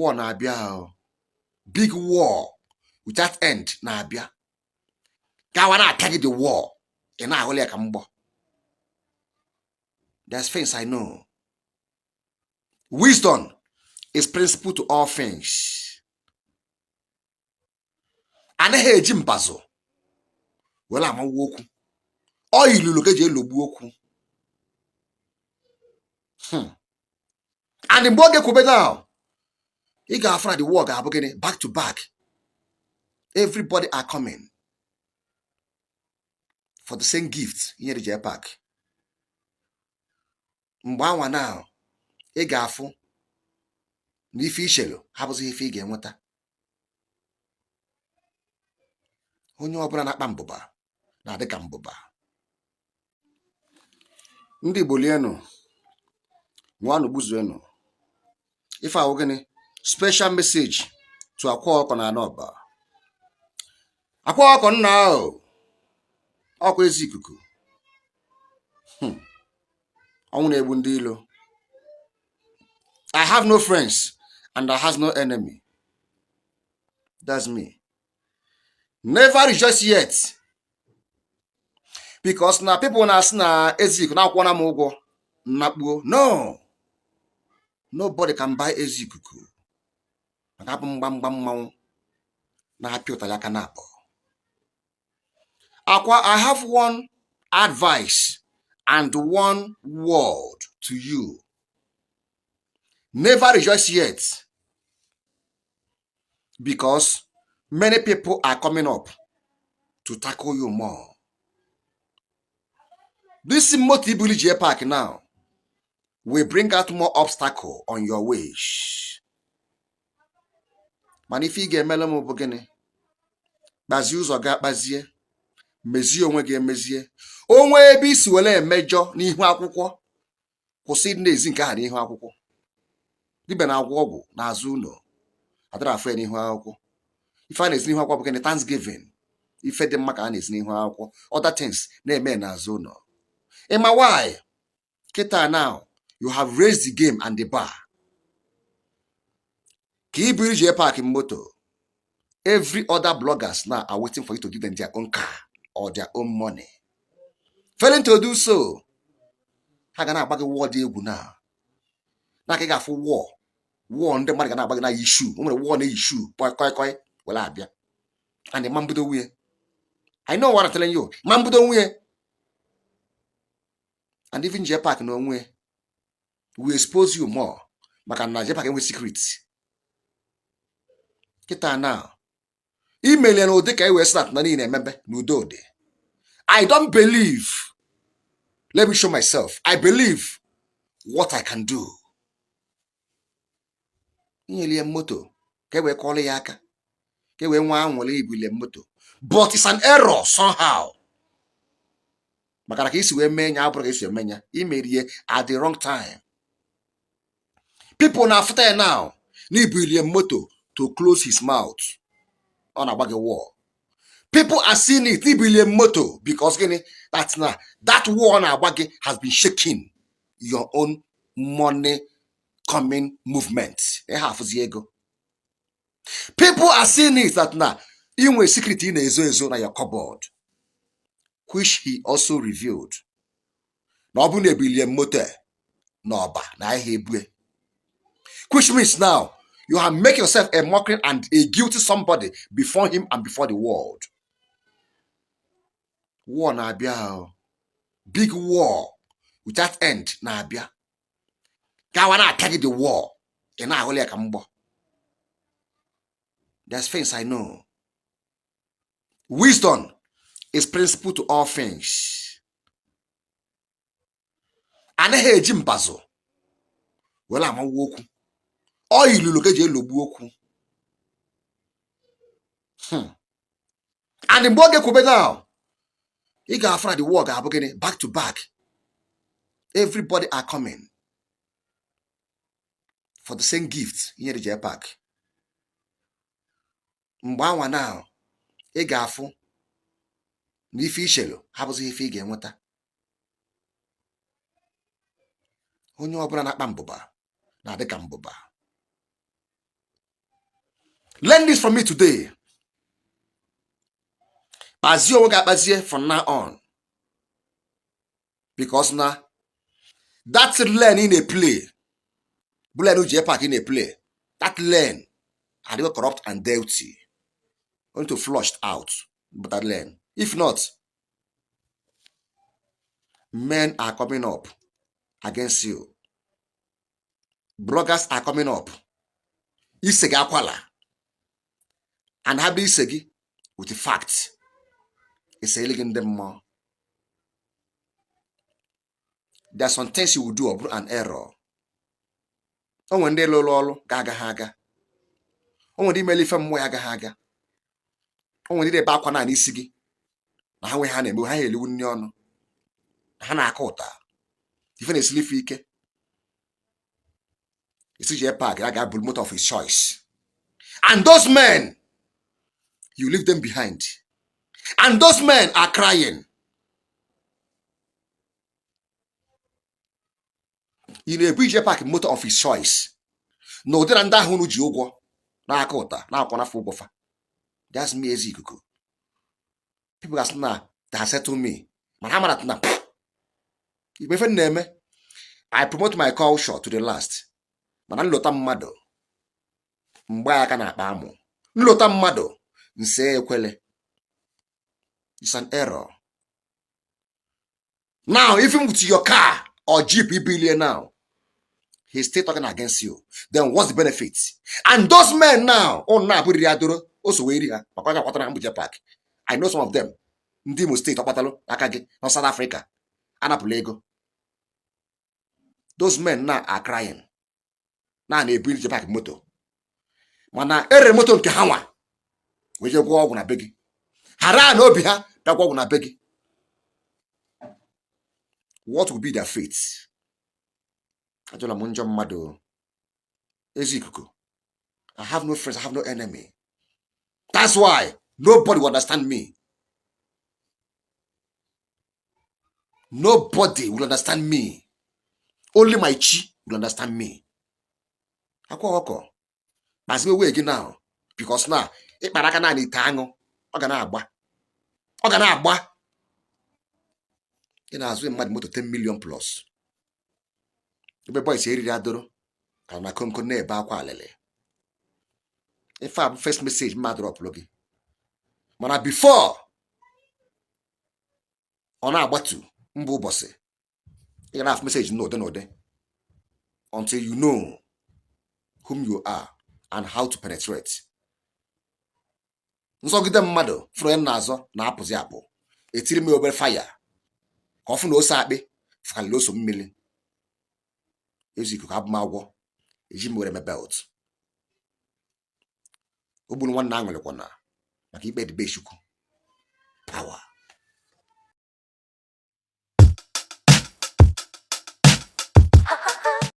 War na-abịa o. Big war without end na-abịa. Gawa na-apịa gị the war, ị na-ahụla ya ka mgbọ. There's things I know. Wisdom is principle to all things. Anaghị eji mbazụ were amawa okwu. Ọ ilulu ka eji elogbu okwu. And mgbe oge kwube now, ị ga-afụ na the war ga-abụ gịnị? Back to back. Everybody are coming for the same gift inyere JPAC. Mgbe anwa now, ị ga-afụ na ife ichelu abụghị ife ị ga-enweta. Onye ọbụla na-akpa mbụba na-adị ka mbụba. Ndị Igbo, lienụ, ṅụanụ, gbuzuenụ. Ife ahụ gịnị? Special message to Akwa Ọkụkọ na Anọba. Akwa Ọkụkọ nna ahụ ọkwa ezi ikuku. Ọnwụ na-egbu ndị ilo. I have no friends and I has no enemy. That's me. Never rejoice yet, because na people na-asị na ezi ikuku na-akwụna m ụgwọ nnakpuo. No, nobody can buy ezi ikuku, maka abụ mgbamgba mmanwụ na-apịa ụtarị aka na abụọ. Akwa, I have one advice and one word to you. Never rejoice yet, because many people are coming up to tackle you more. This motor ibuli JPAC now will bring out more obstacle on your ways. Mana ife ị ga-emele m bụ gịnị? Kpazie ụzọ ga kpazie, mezie onwe gị, emezie onwe ebe isi were emejọ n'ihu akwụkwọ. Kwụsị ịdị na-ezi nke ahụ n'ihu akwụkwọ. Dibịa na-agwọ ọgwụ n'azụ ụlọ, adịrị afụ ya n'ihu akwụkwọ. Ife a na-ezi n'ihu akwụkwọ bụ gịnị? Thanksgiving. Ife dị mma ka a na-ezi n'ihu akwụkwọ. Other things na-eme n'azụ ụlọ. Ịma why? Kịta now, you have raised the game and the bar. Ka i buru JPAC moto, every other bloggers now are waiting for you to give them their own car or their own money. Failing to do so, ha ga na-agba gị war dị egwu na na ka ị ga-afụ war war ndị mmadụ ga na-agba gị na yi shoe. O nwere war na-eyi shoe koi koi koi were abịa and ma mbido nwunye. I know what I'm telling you. Ma mbido nwunye and even JPAC na onwe will expose you more, maka na JPAC enwe secret. Kịta na imelie na ụdị ka e wee start na niile emebe n'udo dị. I don't believe. Let me show myself. I believe what I can do. Inyelie moto ka e wee kọọrọ ya aka, ka e wee nwee anwụrụ ibule moto, but it's an error somehow, maka na ka isi wee mee nya abụrụ ka esi eme nya. Imerie at the wrong time. People na-afụta ya now na ibulie moto to close his mouth, ọ na-agba gị war. People are seeing it, ibulie moto because gịnị? That na that war na-agba gị has been shaking your own money coming movement. Ị ha afụzi ego. People are seeing it that na inwe secret ị na-ezo ezo na your cupboard, which he also revealed na ọ bụrụ na ebilie moto n'ọba na ahịa ebue, which means now you have make yourself a mockery and a guilty somebody before him and before the world. War na-abịa o. Big war without end na-abịa. Gawa na-apịa gị the war, ị na-ahụla ya ka mgbọ. There's things I know. Wisdom is principle to all things. Anaghị eji mbazụ were amawa okwu. Ọ ilulu ka eji elogbu okwu. And mgbe oge kwube now, ị ga-afụ na the war ga-abụ gịnị? Back to back. Everybody are coming for the same gift inyere JPAC. Mgbe anwa now, ị ga-afụ na ife ichelu abụghị ife ị ga-enweta. Onye ọbụla na-akpa mbụba na-adị ka mbụba. Learn this from me today. Kpazie onwe gị akpazie from now on, because na that lane ị na-play bụ lane JPAC ị na-play, that lane adịgo corrupt and dirty, only to flush out. But that lane, if not, men are coming up against you. Bloggers are coming up ise gị akwala, and ha bụ ise gị with the fact esele gị ndị mmụọ. There are some things you will do, ọ bụrụ an error. O nwere ndị lụrụ ọrụ ga-agaghị aga, o nwere ndị imele ife mmụọ ya agaghị aga, o nwere ndị na-ebe akwa naanị isi gị na ha nwe ha na-eme, ha eliwu nri ọnụ, ha na-aka ụta ife na-esili ife ike. Isi JPAC ya ga-abụ moto of his choice, and those men, you leave them behind, and those men are crying. Ị na-ebu JPAC moto of his choice na ụdị na ndị ahụ unu ji ụgwọ na-aka ụta na-akwụ n'afọ ụgwọ fa. That's me, ezi ikuku. People ga-asị na they have settled me, mana ha mara na igbe ife m na-eme. I promote my culture to the last, mana nlota mmadụ mgbe aka na-akpa amụ, nlota mmadụ nse ekwele. It's an error. Now, even with your car or jeep ibilie now, he's still talking against you. Then what's the benefit? And those men now, ọ na-abụrịrị adoro o so wee ri ha maka ọ ga-akwatara mbụ JPAC. I know some of them, ndị Imo State ọkpatalụ aka gị na South Africa anapụla ego. Those men now are crying na na-ebu JPAC moto, mana ere moto nke ha nwa wee jee gwọọ ọgwụ na be gị, hara na obi ha bịa gwọ ọgwụ na be gị. What will be their fate? Ajụla m njọ mmadụ ezi ikuku. I have no friends, I have no enemy. That's why nobody will understand me. Nobody will understand me. Only my chi will understand me. Akwa ọkọ kpaziwe wee gị now, because na ịkpara aka naanị ite aṅụ, ọ ga na-agba, ọ ga na-agba. Ị na-azụ mmadụ moto 10 million plus, ebe boys eriri adoro ka na komkom na-ebe akwa alịlị. Ife a bụ first message mmadụ dropụrụ gị, mana before ọ na-agbatu mbụ ụbọchị, ị ga na-afụ message n'ụdị n'ụdị until you know whom you are and how to penetrate. Nzọgide mmadụ fụrụ ya na-azọ na-apụzi apụ, etiri m obere fire ka ọ fụ na ose akpị fụkarịrị ose mmiri. Ezi ikuku, abụ m agwọ eji m were me belt o gburu nwanne aṅụrịkwana maka ikpe dịbe Chukwu.